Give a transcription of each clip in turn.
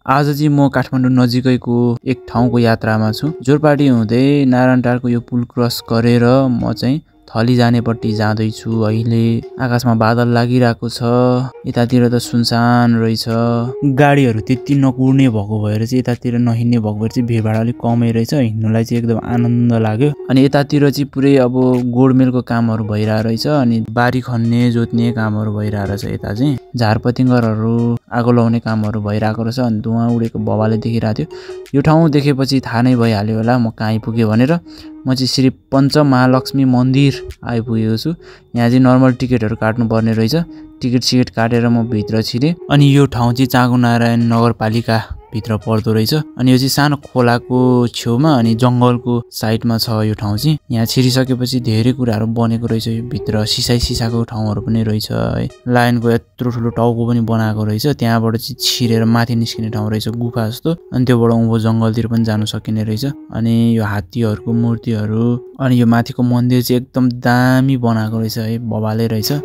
आज चाहिँ म काठमाडौँ नजिकैको एक ठाउँको यात्रामा छु। जोरपाटी हुँदै नारायणटारको यो पुल क्रस गरेर म चाहिँ थली जानेपट्टि जाँदैछु। अहिले आकाशमा बादल लागिरहेको छ, यतातिर त सुनसान रहेछ, गाडीहरू त्यति नकुर्ने भएको भएर चाहिँ यतातिर नहिँड्ने भएको भएर चाहिँ भिडभाड अलिक कमै रहेछ। हिँड्नुलाई चाहिँ एकदम आनन्द लाग्यो। अनि यतातिर चाहिँ पुरै अब गोडमेलको कामहरू भइरहेको रहेछ, अनि बारी खन्ने जोत्ने कामहरू भइरहेको रहेछ। यता चाहिँ झारपतिङ्गरहरू आगो लगाउने कामहरू भइरहेको रहेछ, अनि धुवा उडेको भवाले देखिरहेको थियो। यो ठाउँ देखेपछि थाहा नै भइहाल्यो होला म कहाँ आइपुगेँ भनेर। म चाहिँ श्री पञ्चमहालक्ष्मी मन्दिर आइपुगेको छु। यहाँ चाहिँ नर्मल टिकटहरू काट्नुपर्ने रहेछ। टिकट सिकेट काटेर म भित्र छिरेँ। अनि यो ठाउँ चाहिँ चाँगुनारायण नगरपालिका भित्र पर्दो रहेछ। अनि यो चाहिँ सानो खोलाको छेउमा अनि जङ्गलको साइडमा छ यो ठाउँ चाहिँ। यहाँ छिरिसकेपछि धेरै कुराहरू बनेको रहेछ। यो भित्र सिसाको ठाउँहरू पनि रहेछ है। लायनको यत्रो ठुलो टाउको पनि बनाएको रहेछ। त्यहाँबाट चाहिँ छिरेर माथि निस्किने ठाउँ रहेछ, गुफा जस्तो। अनि त्योबाट उँभो जङ्गलतिर पनि जानु सकिने रहेछ। अनि यो हात्तीहरूको मूर्तिहरू, अनि यो माथिको मन्दिर चाहिँ एकदम दामी बनाएको रहेछ है, बबाले रहेछ।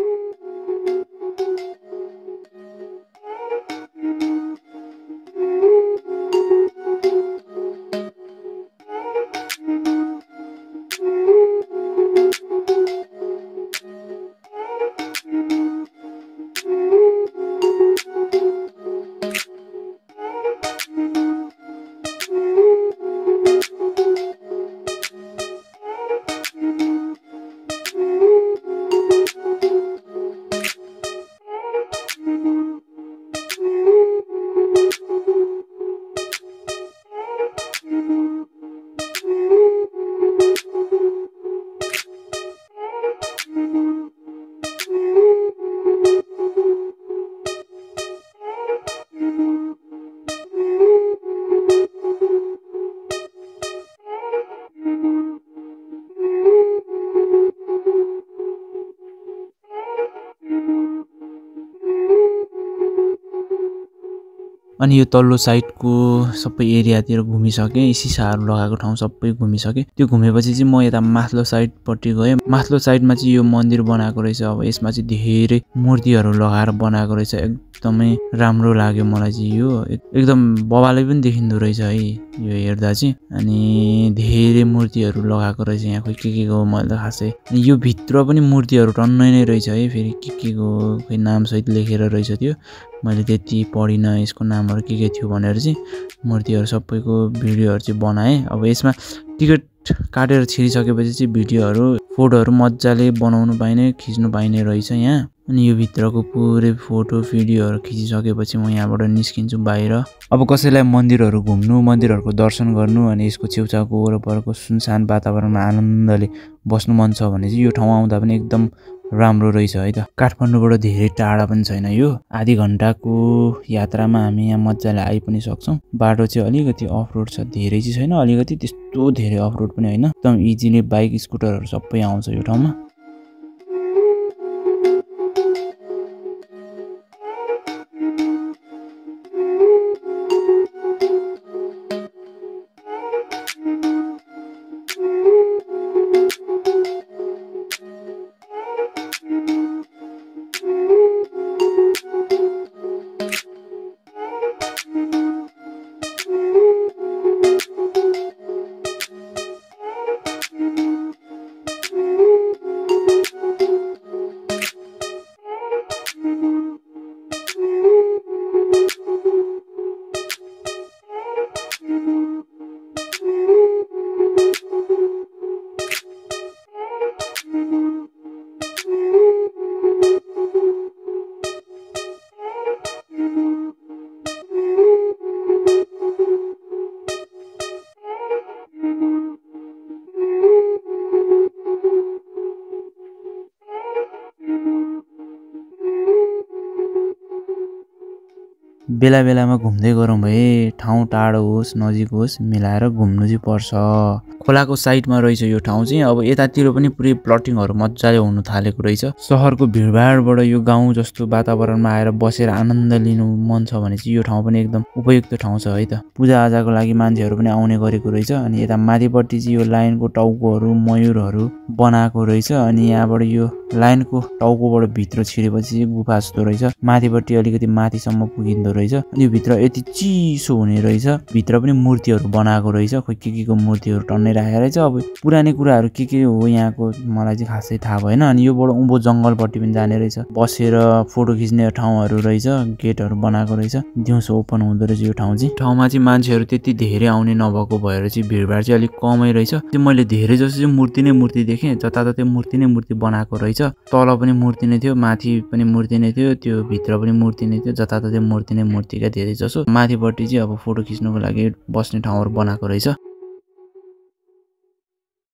अनि यो तल्लो साइडको सबै एरियातिर घुमिसकेँ। सिसाहरू लगाएको ठाउँ सबै घुमिसकेँ। त्यो घुमेपछि चाहिँ म यता माथिल्लो साइडपट्टि गएँ। माथिल्लो साइडमा चाहिँ यो मन्दिर बनाएको रहेछ। अब यसमा चाहिँ धेरै मूर्तिहरू लगाएर बनाएको रहेछ। एकदमै राम्रो लाग्यो मलाई चाहिँ यो। एकदम बबाले पनि देखिँदो रहेछ है यो हेर्दा चाहिँ। अनि धेरै मूर्तिहरू लगाएको रहेछ यहाँ, खोइ के को मैले त खासै। अनि यो भित्र पनि मूर्तिहरू टन्नै नै रहेछ है। फेरि के को खोइ नामसहित लेखेर रहेछ त्यो। मैले त्यति पढिनँ यसको नामहरू के थियो भनेर चाहिँ। मूर्तिहरू सबैको भिडियोहरू चाहिँ बनाएँ। अब यसमा टिकट काटेर छिरिसकेपछि चाहिँ भिडियोहरू फोटोहरू मजाले बनाउनु पाइने, खिच्नु पाइने रहेछ यहाँ। अनि यो भित्रको पुरै फोटो भिडियोहरू खिचिसकेपछि म यहाँबाट निस्किन्छु बाहिर। अब कसैलाई मन्दिरहरू घुम्नु, मन्दिरहरूको दर्शन गर्नु, अनि यसको छेउछाउको वरपरको सुनसान वातावरणमा आनन्दले बस्नु मन छ भने चाहिँ यो ठाउँ आउँदा पनि एकदम राम्रो रहेछ है त। काठमाडौँबाट धेरै टाढा पनि छैन यो। आधी घन्टाको यात्रामा हामी यहाँ मजाले आइ पनि सक्छौँ। बाटो चाहिँ अलिकति अफ रोड छ, धेरै चाहिँ छैन, अलिकति त्यस्तो धेरै अफ रोड पनि होइन। एकदम इजिली बाइक स्कुटरहरू सबै आउँछ यो ठाउँमा। बेला बेलामा घुम्दै गरौँ भए ठाउँ टाढो होस् नजिक होस् मिलाएर घुम्नु चाहिँ पर्छ। खोलाको साइडमा रहेछ यो ठाउँ चाहिँ। अब यतातिर पनि पुरै प्लटिङहरू मजाले हुनु थालेको रहेछ। सहरको भिडभाडबाट यो गाउँ जस्तो वातावरणमा आएर बसेर आनन्द लिनु मन छ भने चाहिँ यो ठाउँ पनि एकदम उपयुक्त ठाउँ छ है त। पूजाआजाको लागि मान्छेहरू पनि आउने गरेको रहेछ। अनि यता माथिपट्टि चाहिँ यो लाइनको टाउकोहरू मयूरहरू बनाएको रहेछ। अनि यहाँबाट यो लाइनको टाउकोबाट भित्र छिरेपछि चाहिँ गुफा जस्तो रहेछ। माथिपट्टि अलिकति माथिसम्म पुगिँदो रहेछ। रहेछ। अनि यो भित्र यति चिसो हुने रहेछ, भित्र पनि मूर्तिहरू बनाएको रहेछ, खोइ के को मूर्तिहरू टन्नै राखेको रहेछ। अब पुरानै कुराहरू के हो यहाँको मलाई चाहिँ खासै थाहा भएन। अनि योबाट उँभो जङ्गलपट्टि पनि जाने रहेछ, बसेर फोटो खिच्ने ठाउँहरू रहेछ, गेटहरू बनाएको रहेछ, दिउँसो ओपन हुँदो रहेछ यो ठाउँ चाहिँ। ठाउँमा चाहिँ मान्छेहरू त्यति धेरै आउने नभएको भएर चाहिँ भिडभाड चाहिँ अलिक कमै रहेछ। त्यो मैले धेरै जसो चाहिँ मूर्ति नै मूर्ति देखेँ, जताततै मूर्ति नै मूर्ति बनाएको रहेछ। तल पनि मूर्ति नै थियो, माथि पनि मूर्ति नै थियो, त्यो भित्र पनि मूर्ति नै थियो, जताततै मूर्ति नै मूर्तिका धेरै जसो। माथिपट्टि चाहिँ अब फोटो खिच्नुको लागि बस्ने ठाउँहरू बनाएको रहेछ।